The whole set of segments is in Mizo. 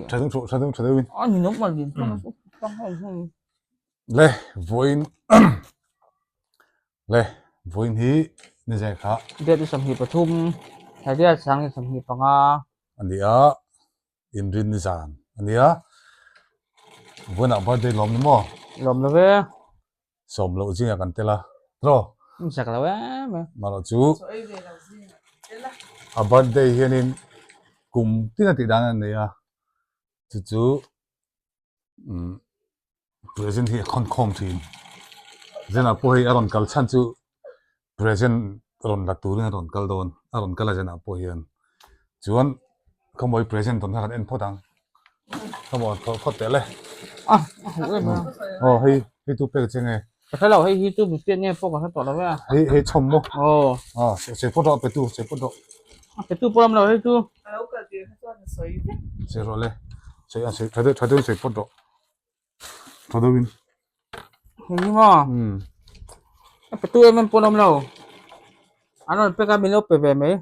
Tha deuh tha deuh tha deuhin. A ni nawm mal din tlang ho ho. Le vawiin le vawiin hi ni zek kha. Date 23 Thla sang 25. A ni a inrin ni zan a ni a vawiinah birthday lawm ni maw? Lawm lo ve. Sawm loh zingah kan tel a tiraw? Zak lo em em. Mahloh chu a birthday hianin kum tin a tih dan a nei a chu chu umm present hi a khawn khawm thin. Zenah pawh hei a rawn kal chhan chu present rawn la turin a rawn kal dawn a rawn kal a zenah pawh hian chuan khawmawi present dawn kha kan en phawt ang khawmawi phawt phawt teh le a a huh em a aw hei hei tu pek che nge ka hre lo hei hi chu mi pian nge pawh ka hre tawh lo e hei hei chhawm maw aw aw se phawt rawh a pe tu se phawt rawh a pe tu pawh awm lo hei chu a lo kal tir kha chuan a sawi vek se rawh le se a se tha deuh tha deuh se phawt rawh Tha deuhin. Hei hi maw? Umm. A pe tu em em pawn awm lo. An rawn pek a min lo pe ve mai.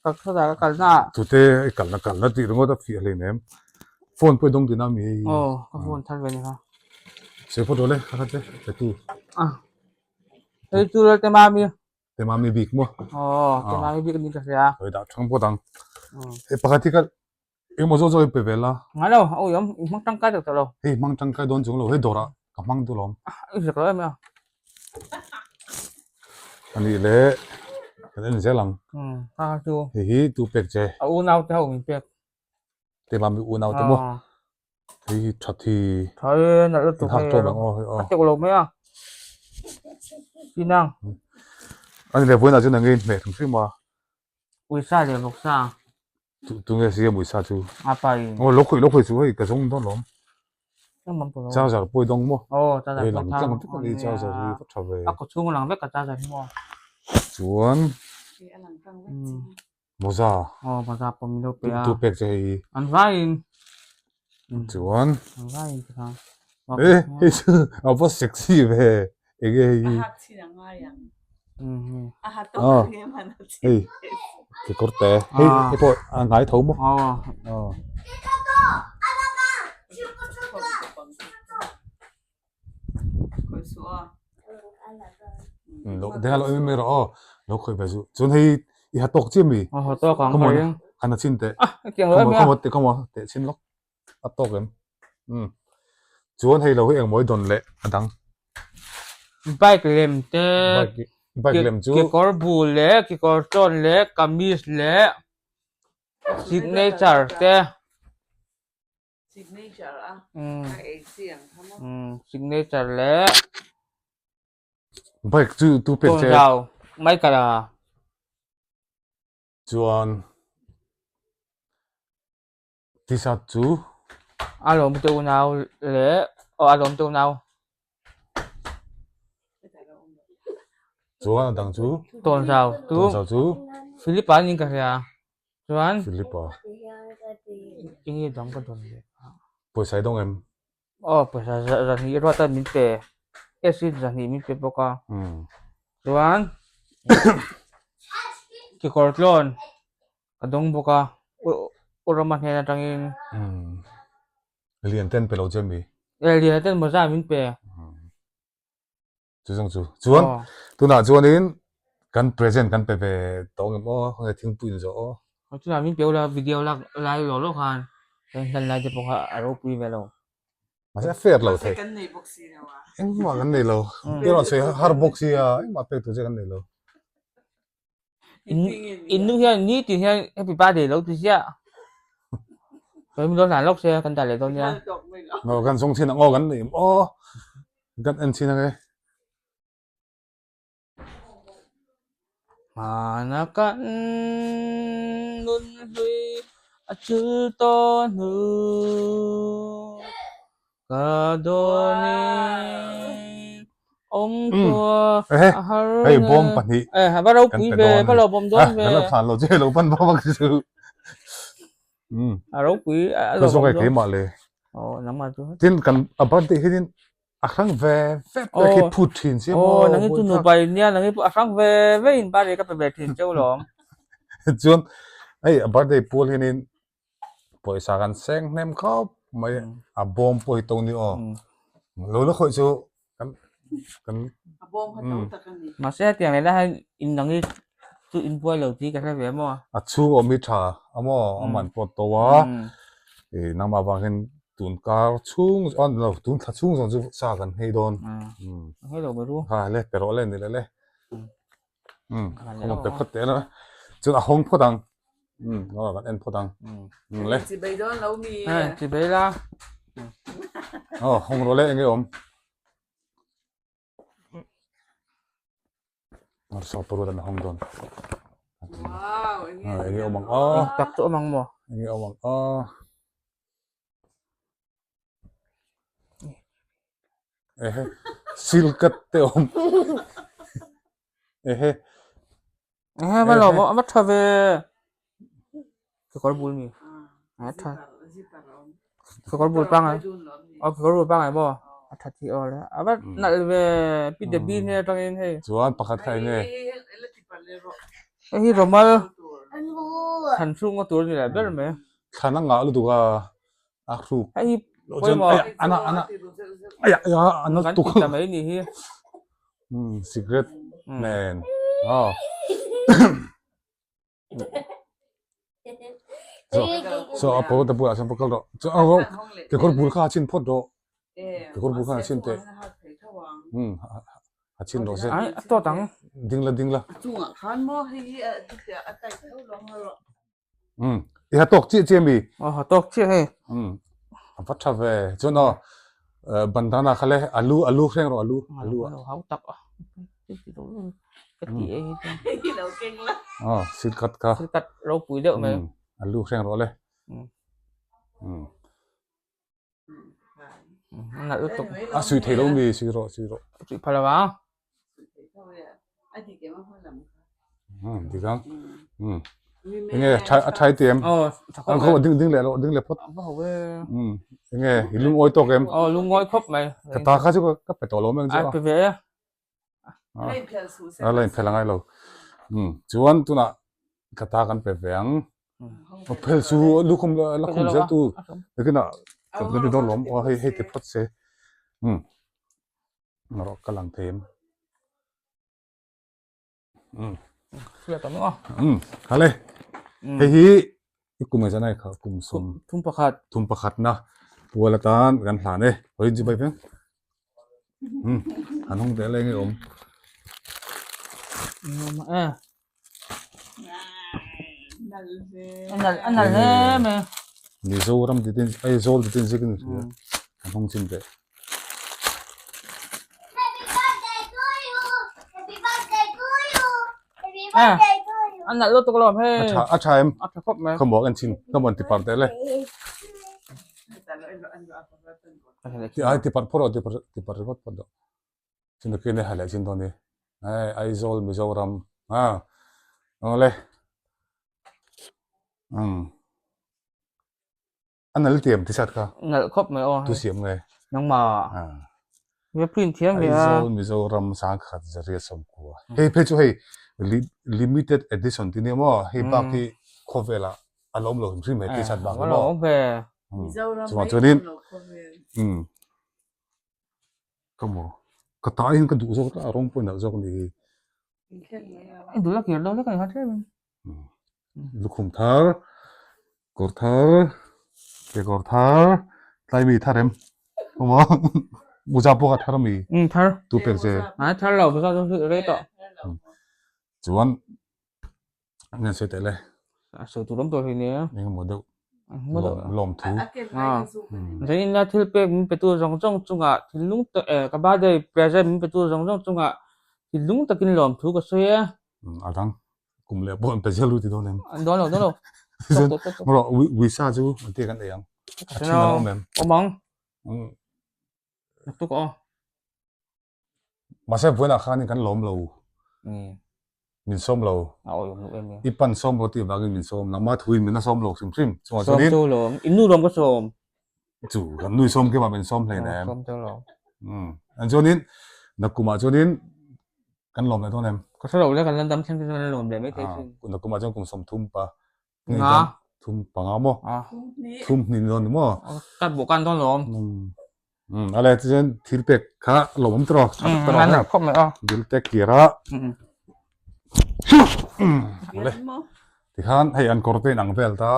Ka khawdah ka kalna ah. Tute i kalna kalna tih ringawt a fiah hlein em. Phone pawh i dawng tihna mi hei. Aw ka phone thar ve ni kha. Sawi phawt rawh le kha kha che pe tu. Ah. Hei chu lal te mami. Te mami bik maw? Aw te mami bik ni ka hria. Hei dah thang phawt ang. Hei pakhat hi ka Engmaw zawk zawk i pe ve la? Ngai lo, a ui awm, i hmang tangkai deuh tawh lo. Hei hmang tangkai dawn chung lo, hei dawrah ka hmang duh lawm. I zak lo em a? A nih le, kan en zel ang. Umm, kha kha chu. Hei hi tu pek che? A unau te ho min pek. Keimah mi unau te maw? Hei hi tha thi. Tha e, nalh lutuk hei. Inhak tawp ang aw hei aw. A teuh lo mai a. Chinang. A ni le, vawiinah chuan ang nge inhmeh hrim hrim a. Uisa leh vawksa. Tunge siam uisa chu? A pa in. Aw lo khawih lo khawih chu hei ka zawng dawn lawm. Engmah pawh lo. Charger pawh i dawng maw? Aw charger Hei lang tlang vek a ni charger hi va tha ve. A kaw chhung a lang vek a charger hi maw? Chuan mawza. Aw mawza pawh min lo pe a. Tu pek che hei hi. An vaiin. Chuan. An vaiin ti khan. E hei chu a va sexy ve. Enge hei hi. A hak chin a ngai ang. A ha tawk ang em han a chin. Hei kekawr te. Hei hei pawh a ngai tho maw? Aw. Lo denga lo em em rawh aw. Lo khawih ve zu. Chuan hei i ha tawk chiah mi? Aw ha tawk ang ka ring. Han a chin teh. Ah hetiang lo em em a. Khawmaw khawmaw teh chin lawk. A tawk em? Umm. Chuan hei lo hi engmaw i dawn leh a dang. Bike lem te, Bike lem chu. Kekawr bu leh kekawr tlawn leh kamis leh signature te. Signature a? A ei chi ang kha maw? Umm signature leh. Bike chu tu pek che? Tawnzau, Michael a. Chuan. T-shirt chu. A lawm te unau leh aw a lawm te unau. Chuan a dang chu. Tawnzau chu. Tawnzau chu. Philipa niin ka hria. Chuan. Philipa. Enge dang ka dawn leh a. Pawisa i dawng em? Aw pawisa zahnih ruat a min pe. Acid zahnih min pe bawk a. Chuan kekawr tlawn. Ka dawng bawk a, U Rama hnen atangin. Umm. Lian ten pe lo che mi? E, Lian ten mawza min pe. Chu zawng chu. Chuan, tunah chuanin kan present kan pe ve tawh ngem aw, khawnge thingpui in zawh aw. Tunah min pe ula video lak lai lawk lawk khan kan hlan lai te pawh kha a ropui ve lo. Mahse a fair lo thei. Mahse kan nei bawk si lo a. Engmah kan nei lo. Erawh sawi har bawk sia, engmah pek tur che kan nei lo. In nu hian ni tin hian happy birthday lo ti ziah. Kan min lo hlan lawk se kan dah leh dawn nia. Ngaw kan zawng thin ang aw kan nei aw kan en thin ang e. Hmana kan nun hlui a chul tawh hnu. Ka dawnin awm khua a har Hei bawm pahnih e va ropui ve va lo bawm dawn ve kan lo thlan lo che lo pan bawm a chu um a ropui a lo zawk e keimah le aw nangmah chu tin kan a birthday hi tin a hrang ve ve te khi phut thin sia maw aw nangi chu nupa in nia nangi pawh a hrang ve ve in birthday ka pe ve thin cheu lawm chuan hei a birthday pual hianin. Pawisa kan seng hnem khawp mai a bawm pawh hi to ni aw. Lo la khawih chu kan kan A bawm kha to tak a ni. Mahse hetiang leh lai hian in dang hi chu in buai lo tih ka hre ve maw. A chhung awm hi tha a maw a man pawh to a i nangmah vang hian tun kar chhung a ni lo tun thla chhung zawng chu sa kan nghei dawn. Nghei lo mai ru. Ha le pe rawh le ni le le. Um khaw pe phawt teh a chuan a hawng phawt ang um aw kan en phawt ang um le chi bei dawn lo mi eh chi bei la aw hawng rawh le enge awm ar saw paru dan hawng dawn wow enge enge awm ang aw tak chu awm ang maw enge awm ang aw Ehe silkat te awm ehe Ehe va lo a va tha ve kekawr bul mi a tha kekawr bul pangai aw kekawr bul pangai maw a tha thi aw le a va nalh ve pi debi hne atangin hei chuan pakhat kha enge hei hi rawmal thlan chhunga tur a ni leh ber mai thlan a ngah lutuk a a hruk hei hi pawimawh ana ana aya aya ana kan tuk ti ta mai ni hi um cigarette nen aw so so a pawh te bulah chuan kal rawh chu a rawh kekawr bul kha a chhin phawt rawh kekawr bul kha a chhin teh um a chhin rawh se ai a tawt ang ding la ding la chungah khan maw hei hi a chutiah a tight tho lo ang rawh Um, i ha tawk chiah chiah mi? Aw ha tawk chiah hei. Um, a va tha ve. Chuan aw, bandana kha le alu alu hreng rawh alu alu a. Hau tak a. Ka ti e hi. Lo keng la. Aw, sil kat kha. Sil kat ropui deuh mai. Alu hreng rawh le. Um. Nalh lutuk. A sui thei lo mi sui rawh sui rawh. Sui phal lo a. Um dik ang. Um. Enge a tha a thai ti em? Aw tha khawp mai. Ding ding leh rawh ding leh phawt. A va ho e. Um. Enge i lungawi tawk em? Aw lungawi khawp mai. Ka ta kha chu ka pe tawh lo mai ang chu a. A pe ve e. A la inphel angai lo. Um chuan tunah ka ta kan pe ve ang. A phel chu lukhum la khum zel tu nakinah ka pe dawn lawm aw hei hei ti phawt se. Um rawh ka lang thei em. Um um hale hei hi i kum engzah nai kha kum sawm thum pakhat thum pakhat na pual atan kan hlan e hawi ji bai veng um han hung teh leng i awm Mizoram titin Aizawl titin zik ni hria an hawng chin teh. A nalh lutuk alawm hei. A tha a tha em? A tha khawp mai. Khawmuak en chin khawmuan ti par teh le. Ti ai ti par phawt rawh ti par ti par ringawt phawt rawh. Chumi khi a leh chin dawn ni. Hei Aizawl Mizoram a awle umm a nal tiam ti sat kha. Nalh khawp mai aw. Tu siam nge. Nangmah. Nge print thiam ve a. Aizawl Mizoram sangkhat zariat sawmkua. Hei phei chu hei limited edition ti nia maw hei bak hi khawvelah a lo awm lo hrim hrim he ti sat bak hi maw. A lo awm ve. Mizoram Chuvang mai chuanin awm lo khawvel. umm Ka maw? Ka ta hian ka duh zawk a rawng pawh inalh zawk a ni hi. I duh la kir lo lek a ni kha tlem in. Lukhum thar, kawr thar, kekawr thar, tlai mi thar em? Ka maw? Muza pawh kha thar a mi? Um thar. Tu pek che? Ai thar lo, muza chu rei tawh. Chuan ngen sawi teh le. A sawi tur awm tawh hlei nia. Engemaw deuh lawm lawm thu. Zanin la thil pek min petu zawng zawng chungah thinlung tak eh ka birthday present min petu zawng zawng chungah thinlung takin lawm thu ka sawi e. A dang kum leh pawh an pe zel ru ti dawn em? An dawn lo dawn lo. Rawh uisa chu an ti kan ei ang. A thin an awm em? Awm ang. Naktuk aw. Mahse vawiinah khanin kan lawm lo. Min sawm lo. I pan sawm lo tih avangin min sawm. Nangmah thuin min la sawm lo hrim hrim. Chungah chuanin. Sawm chu lawm. In nu lawm ka sawm. Chu kan nui sawm kemah min sawm hlei nem. Sawm chu lawm. An chuanin nakumah chuanin kan lawm leh dawn em? Ka hre lo le kan la dam thleng chu chuan la lawm leh mai thei thin. Nakumah chuan kum 30 pa. Nga. Thum panga maw? Thum hnih ni dawn ni maw? Kat buh kan dawn lawm. Um ale chuan thil pek kha lawm awm tawh tha tak tawh a khawp mai a. Bill te kir a. Ale tikhan hei an kawr te in ang vel ta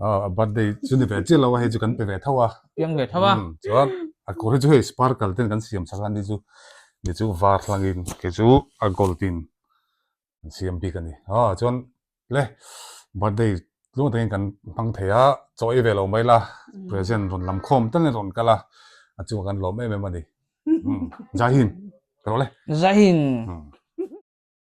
a birthday chu ni ve chiah lo a hei chu kan pe ve tho a. Piang ve tho a. Chuan a kawr hi chu hei sparkle ten kan siam sak a ni chu ni chu var hlangin kei chu a gold in an siam bik a ni. Aw chuan le birthday tluang takin kan hmang thei a, chaw ei ve lo mai la, present rawn lam khawm tal in rawn kal a, a chungah kan lawm em em a ni. Jai Hind, ka rawh le. Jai Hind.